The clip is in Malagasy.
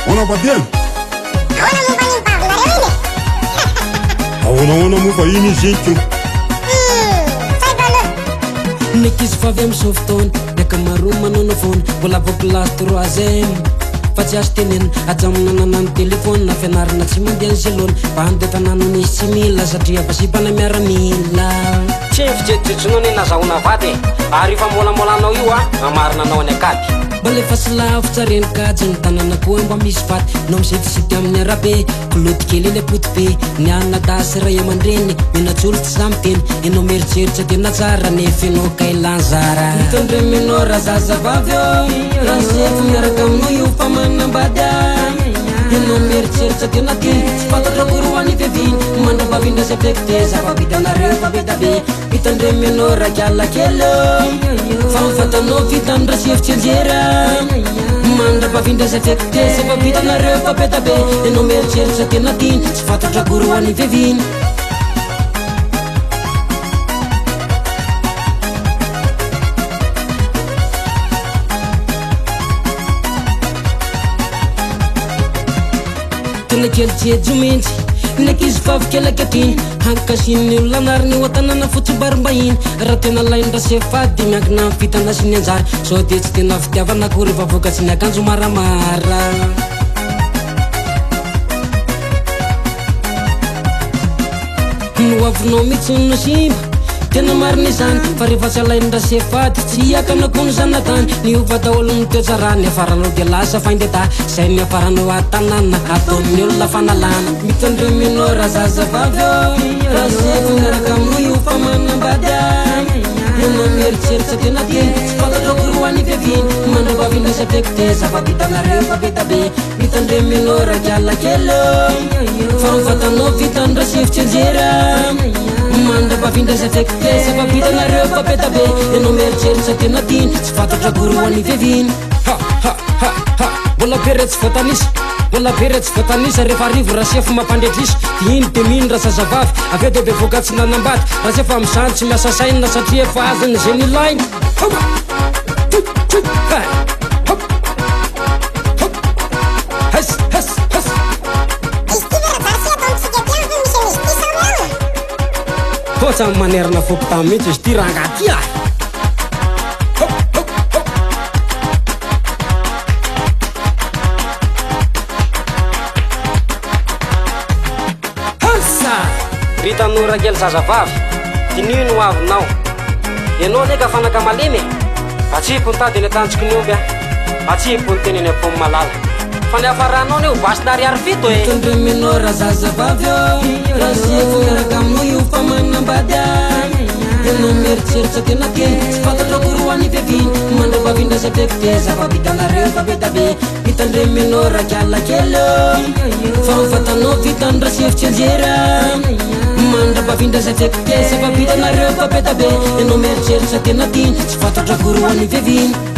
Ahoana Badiana? Ahoana momba iny bavinareo iny e? Ahoana ahoana moa fa iny izy iny ko? Tsy haiko aloha. Ny ankizy vavy amin'izao fotoana, ny ankamaroany manaonao foana, mbola vao classe troisième fa tsy azo tenenina, ajamonana ny téléphone, fianarana tsy mandeha ny selona, bandy an-tanàna misy tsy mila satria efa sipana miaramila. Tsy ny fijejojejonao anie nazahoana vady e! Ary io famolamolanao io a, hamarina anao any an-kady. Mbola efa tsy lavitra reny kajy ny tanàna koa mba misy vaty no misitisiky amin'ny arabe Kiloty kely ilay poty be Ny anadahy sy ray aman-dreny Menatsolo tsy sahy miteny Ianao mieritreritra tena tsara Nefa ianao kay lany zara Mitandrema ianao razazavavy ô Raha sefo miaraka aminao io fa manambady ahy Ianao mieritreritra tena tiany Tsy fantatro akory ho any fiaviany Mandra-pavindra sy affecté Zava-bitanareo efa be da be Mitandrema ianao rakiala kely ô Fa ny vatanao vitan'ny rasefo tsy anjera Mandra-pavindra sy affecté Zava-bitanareo efa be da be Ianao mieritreritra tena tiany Tsy fantatro akory ho any fiaviany Tena kely tsy ejo mihitsy ny ankizy vavy kely ankehitriny Hankasian'ny olona anariny eo an-tanàna fotsy-barim-bahiny Raha tena lain-dRasefady miankina amin'ny fitana sy ny anjara Sao dia tsy tena fitiavana akory fa vokatry ny akanjo maramara Ny hoavinao mihitsy no simba Tena marina izany fa rehefa tsy alain-dRasefady tsy hiakana koa ny zanatany Niova daholo ny toe-tsara niafaranao dia lasa fain-dehilahy Izay niafaranao an-tanàna ataon'ny olona fanalana Mitandrema ianao razazavavy ô Rasefo miaraka aminao io fa manambady ahy Ianao mieritreritra tena tiany Tsy fantatro akory ho any fiaviany Mandra-pavindra sy affecté Zava-bitanareo efa be da be Mitandrema ianao rakiala kely ô Fa ny vatanao vitan'ny rasefo tsy anjera Mandra-pavindra sy affecté Zava-bitanareo efa be da be Ianao mieritreritra tena tiany Tsy fantatro akory ho any fiaviany Ha ha ha ha Mbola be re tsy voatanisa Mbola be re tsy voatanisa Rehefa arivo rasefo mampandredrisa Dia iny dia mino razazavavy Avy eo dia bevoka tsy nanambady Rasefa amin'izany tsy miasa saina Satria efa azony izay nilainy Hop Tut tut ha Hop Hop Hes hes hes Izy ity ve Rajarsy ataontsika aty any ve misy an'izy ity sa hoe ahoana? Toa tsy manerana fokontany mihitsy izy ity rangahy ty ah! Hop hop hop Hasa! Ry tanora kely zazavavy, diniho ny hoavinao. Ianao anie ka fanaka malemy e! Atsipy ny tady eny an-tantsiky ny omby a! Atsipy ny teny eny am-pon'ny malala. Fa ny hafaranao anie ho basina ariary fito e! Mitandrema ianao razazavavy ô Rasefo miaraka aminao io fa manambady ahy Ianao mieritreritra tena tiany Tsy fantatro akory ho any fiaviany Mandra-pavindra sy affecté Zava-bitanareo efa be da be Mitandrema ianao rakiala kely ô Fa ny vatanao vitan'ny rasefo tsy anjera Mandra-pavindra sy affecté Zava-bitanareo efa be da be Ianao mieritreritra tena tiany Tsy fantatro akory ho any fiaviany.